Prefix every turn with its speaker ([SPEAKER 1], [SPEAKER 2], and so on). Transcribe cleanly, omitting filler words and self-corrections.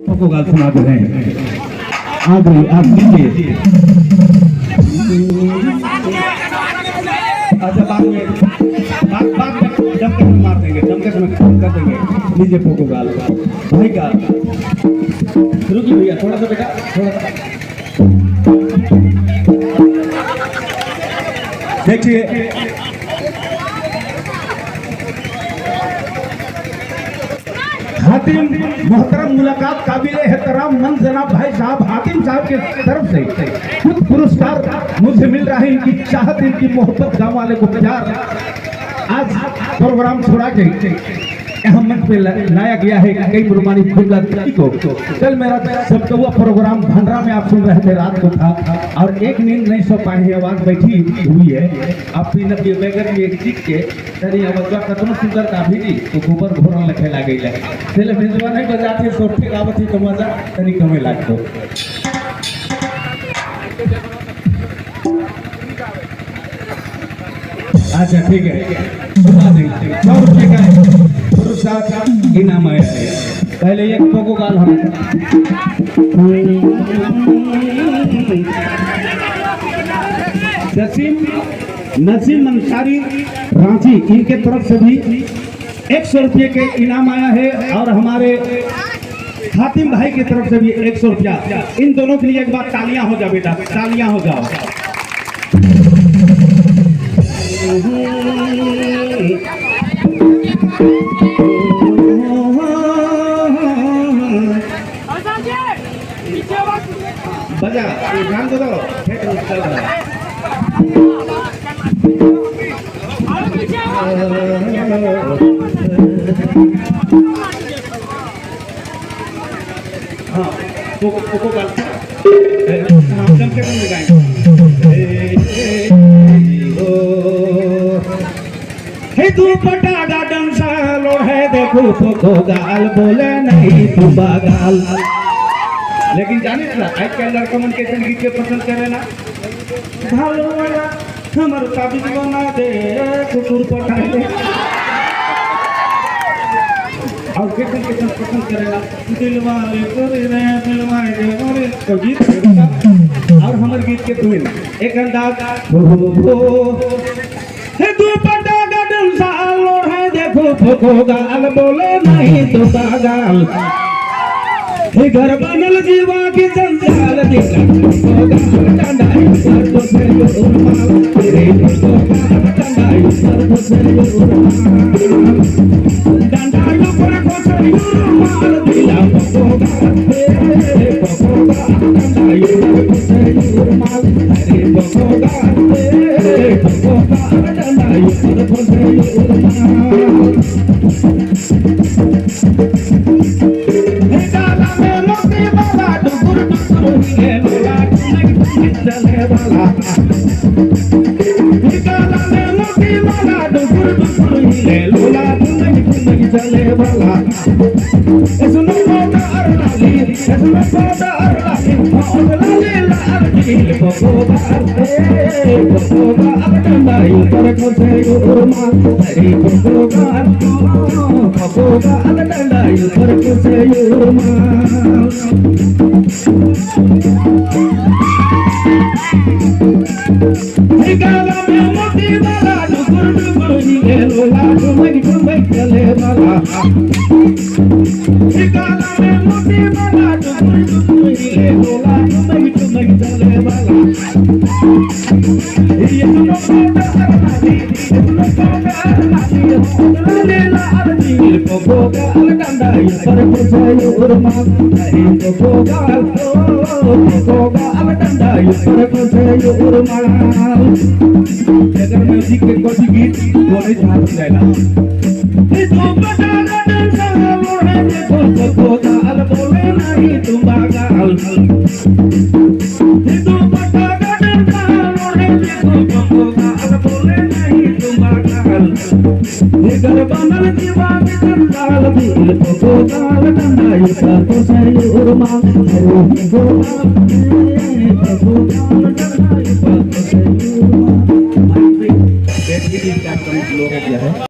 [SPEAKER 1] को गाल सुना दे रहे हैं। आ गई, आप लीजिए। अच्छा, बाद में, बाद बाद में जम के मार देंगे, जम के समय कर देंगे। लीजिए पोको गाल भाई का। रुकिए भैया, थोड़ा सा बेटा, थोड़ा सा देखिए। हातिम मोहतरम मुलाकात काबिल एहतराम मन जनाब भाई साहब हातिम साहब के तरफ से कुछ पुरस्कार मुझे मिल रहा है। इनकी चाहत, इनकी मोहब्बत, गांव वाले को प्यार, आज प्रोग्राम छोड़ा के यहाँ मंच पे लाया गया है कई मुरमानी बिमला को। कल मेरा सबका प्रोग्राम भंडरा में आप सुन रहे थे, रात को था और एक नींद नहीं सो पाए हैं, आवाज बैठी हुई है। आप पी न पिए बगैर में एक चीज के तरी आवाज कतनो सुंदर काफी जी तो गोबर घोरन लखे लागे ला चले भेजवा नहीं बजाते सोठे गावत ही तो मजा तनी कमे लागतो। अच्छा ठीक है, 100 रुपये का पुरस्कार इनाम आया है। पहले एक पोको गाल हम नसीम नसीम अंसारी रांची, इनके तरफ से भी 100 रुपये के इनाम आया है और हमारे हातिम भाई की तरफ से भी 100 रुपया। इन दोनों के लिए एक बार तालियां हो जाओ बेटा, तालियां हो जाओ। बजा ध्यान दो, चल रहा है। हाँ, पोको गाल हाँ जम के गाएंगे। हे तू पटाडा डंसा लोढ़े देखो पोको गाल बोले नहीं तू बागाल। लेकिन जाने ना आज के लड़का मन के गीत के पसंद करे ना भालो वाला हमर ताबीज बना दे कुकुर पटाए दे और किसन किसन पसंद करेगा दिल वाले करे रे दिल वाले रे तो गीत और हमर गीत के धुन एक अंदाज हो हो हे तू पटा गडन साल है देखो पोको गाल बोले नहीं तो बागाल। हे घर बनल जीवा की जंजाल दिला डंडाई पर बसे उर्माल रे डंडाई पर बसे उर्माल डंडाई पर बसे उर्माल दिला पोको गाल रे पोको गाल डंडाई पर बसे उर्माल रे पोको गाल रे पोको गाल डंडाई पर बसे उर्माल। चले वाला काला में मोती वाला डुकुर डुकुर हिले लोला टुनक टुनक चले वाला। सुनो पाउडर लाली, सुनो पाउडर लाली, और लाली लाल दिल पोको गाल रे पोको गाल डंडाई पर खसे उर्मा अरे पोको गाल पोको गाल डंडाई पर खसे उर्मा। गाला में मोती वाला डुकुर डुकुर हिले लोला टुमक टुमक चले वाला। गाला में मोती वाला डुकुर डुकुर हिले लोला टुमक टुमक चले वाला। ये सुनो पाउडर लाली, सुनो पाउडर लाली, लाली लाल दिल पोको गाल डंडाई पर खसे उर्मा अरे पोको गाल पोको गाल डंडाई पर खसे उर्मा। अगर म्यूजिक के कोई गीत बोले जहाँ जाएगा तू बता देखो पोको गाल बोले नहीं तुम बागाल। तू बता देखो पोको गाल बोले नहीं तुम बागाल। घर बनल जीवा के जंजाल दिल पोको गाल डंडाई पर खसे उर्मा पोको गाल पोको गाल डंडाई पर खसे उर्मा। बैठिए, कार्यक्रम लोग गया है।